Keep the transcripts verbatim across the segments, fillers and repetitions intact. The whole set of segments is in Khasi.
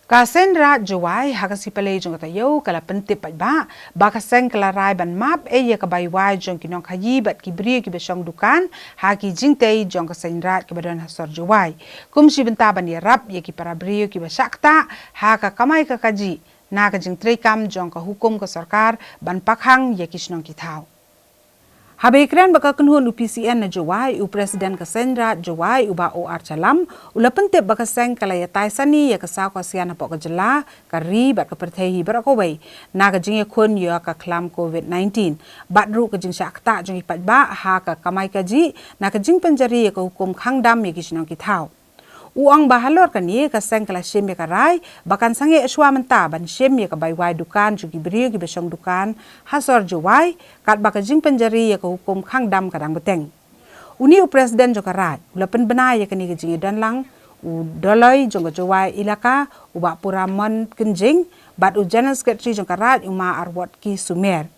Ka Seng Raij Jowai ha ka sngi Palei jong ka taïew ka la pyntip paidbah ba ka seng ka la rai ban map ei ïa ka bai wai jong ki nongkhaïi bad ki briew kiba shong dukan ha ki jingtei jong ka Seng Raij kaba don ha sor Jowai, kum shi bynta ban ïarap ïa ki para briew kiba shah ktah ha ka kamai ka kajih na ka jingtreikam jong ka hukum ka sorkar ban pakhang ïa ki shnong ki thaw. Haba ïakren bad ka kynhun u P C N na Jowai, u President ka Seng Raij Jowai, u Bah O R Challam, u la pyntip ba ka seng ka la ïatai sani ïa ka saw ka sian hapoh ka jylla, ka ri bad ka pyrthei hi baroh kawei na ka jingïakhun ïa ka khlam covid nineteen bad ruh ka jingshah ktah jong ki paidbah ha ka kamai kajih na ka jingpynjari ïa ka hukum khang dam ïa ki shnong ki thaw. U ong ba halor kane ka seng ka la shim ïa ka rai ba kan sangeh shuwa mynta ban shim ïa ka bai wai dukan jong ki briew kiba shong dukan ha sor Jowai katba ka jingpynjari ïa ka hukum khang dam ka dang bteng. Une u President jong ka Raij u la pynbna ïa kane ka jingïadon lang u Dolloi jong ka Jowai Elaka, u Bah Puramon Kynjing, bad u General Secretary jong ka Raij, u Ma Arwotki Sumer.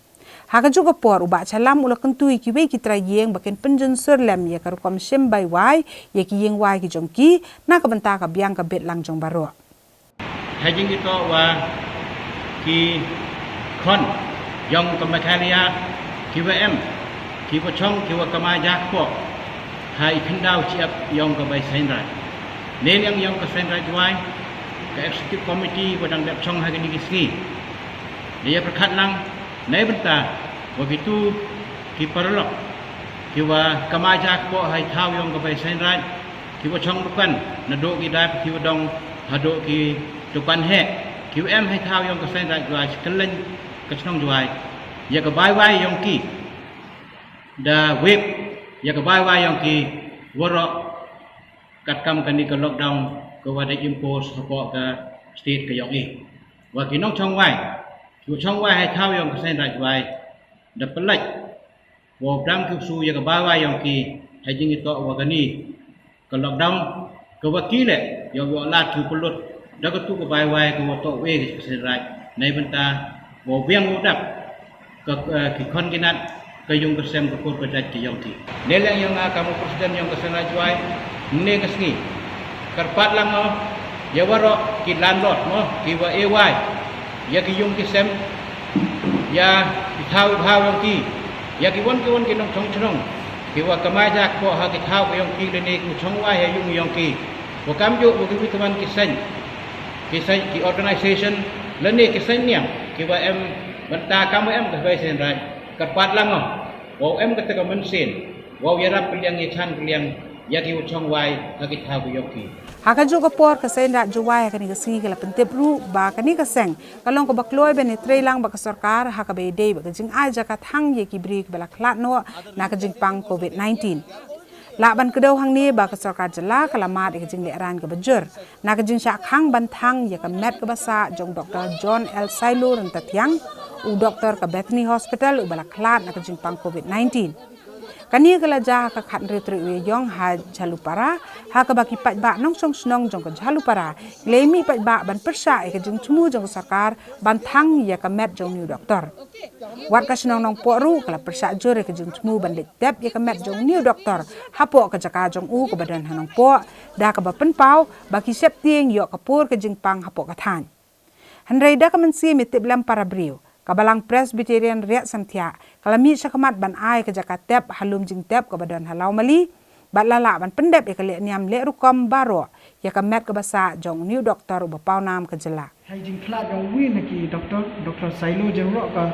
Ha kajuh ka por, u Bah Challam u la kyntu ïa kiwei ki trai ïing ba kin pynjynjar lem ïa ka rukom shim bai wai ïa ki ïing wai ki jong ki na ka bynta ka biang ka bit lang jong baroh. Ha jingïatoh wa ki khon jong ka Meghalaya kiwa em, kiwa chong, kiwa kamai jakpoh ha i khyndaw chiap jong ka bai Seng Raij. Ne liang jong ka Seng Raij Jowai, ka Executive Committee wa dang dep chong ha kine ki sngi, da ïa pyrkhat lang na i bynta wa kitu ki paralok kiwa kamai jakpoh ha i thaw jong ka bai Seng Raij, kiwa chong dukan naduh ki dap kiwa dong haduh ki dukan heh, kiwa em ha i thaw jong ka Seng Raij Jowai, shi kylleng ka shnong Jowai, ïa ka bai wai jong ki, da wep ïa ka bai wai jong ki waroh katkam kane ka lockdown kawa da impose hapoh ka state ka jong i. Wa ki nongchong wai, kiwa chong wai ha i thaw jong ka Seng Raij Jowai, da pynlait wow dang kiew shu ïa ka bai wai jong ki ha jingïatoh wa kane ka lockdown, kawa ki leh ïoh ïoh lad kiew pynlut da katu ka bai wai kawa toh wei ka Seng Raij, na i bynta wow biang wow dap ka, eh, ki khon ki nat, ka ïung ka sem, ka kur ka jait ka jong ki. Ne liang jong nga kam u President jong ka Seng Raij Jowai, ne ka sngi kyrpad lang o ïa waroh ki landlord mo, kiwa e wai ïa ki ïung ki sem, ïa ki thaw i thaw jong ki, ïa ki won ki won ki nongchong chnong kiwa kamai jakpoh ha ki thaw ka jong ki lane kiwa chong wai ha ïung jong ki, wa kamjooh wa kiwi ki man ki seng, ki seng, ki organisation lane ki seng niam kiwa em bynta kam wa em ka bai Seng Raij, kyrpad lang o wow em kata ka mynsiem wow ïarap kylliang ïachan kylliang ïa kiwa chong wai ha ki thaw ka jong ki. Ha kajuh ka por, ka Seng Raij Jowai ha kane ka sngi ka la pyntip ruh ba kane ka seng ka long kaba kloi ban ïatreilang bad ka sorkar ha kaba ïadei bad ka jingai jaka thang ïa ki briew kiba la khlad noh na ka jingpang covid nineteen. Lah ban kdew hangne ba ka sorkar jylla ka la mad ïa ka jinglehrain kaba jur na ka jingshah khang ban thang ïa ka met kaba sah jong u Doktor John L Sailo Ryntathiang, u doktor ka Bethany Hospital, uba la khlad na ka jingpang covid nineteen. Kane ka la jia ha ka khathynriew tarik u Ïaïong ha Jhalupara, ha kaba ki paidbah nongshong shnong jong ka Jhalupara ki la ïa mih paidbah ban pyrshah ïa ka jingthmu jong ka sorkar ban thang ïa ka met jong une u doktor. Wat ka shnong Nongpoh ruh ka la pyrshah jur ïa ka jingthmu ban leit dep ïa ka met jong une u doktor hapoh ka jaka jong u kaba don ha Nongpoh, da kaba pynpaw ba ki sheptieng ïoh ka por ka jingpang hapoh ka thaiñ. Hynrei da ka mynsiem ïatiplem para briew, ka Balang Presbyterian Riat Samthiah ka la mih shakhmat ban ai ka jaka tep ha lum jingtep kaba don ha Lawmali, bad la lah ban pyndep ïa ka lehniam leh rukom baroh ïa ka met kaba sah jong une u doktor uba pawnam ka jylla. Hei jingkhlad jong uwi na ki doktor, Doktor Sailo jong roh ka,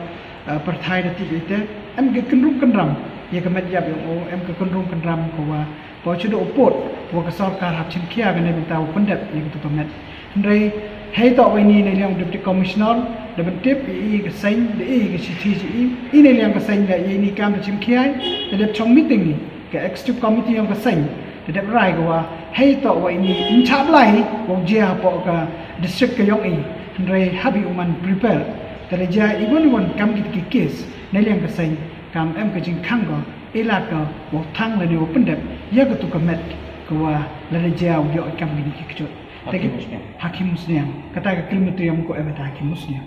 eh, pyrthai da tip ite, em ka kynrum kynram ïa ka met ïap jong u, em ka kynrum kynram kawa, kawa shu da u pud wa ka sorkar hap chimkhia ka na bynta u pyndep ïa katu ka met. Hynrei hei toh wa ini na liang u Deputy Commissioner da ban tip i, i ka seng, da i ka shithi jong i, i na liang ka seng da i ini kam da chimkhia, da dep chong meeting i ka Executive Committee jong ka seng, da dep rai ka wa hei toh wa ini in chap lai wa u jia hapoh ka district ka jong i. Hynrei hap i u man prepare, da la jia i wan i wan kam kit ki case na liang ka seng, kam em ka jingkhang ka, i lad ka wa u thang lane wa u pyndep ïa katu ka met ka wa la da jia u ïoh i kam kini ki kjut. Hakim Musniang. Hakim Musniang. Kata ka crematorium ko em ta Hakim Musniang.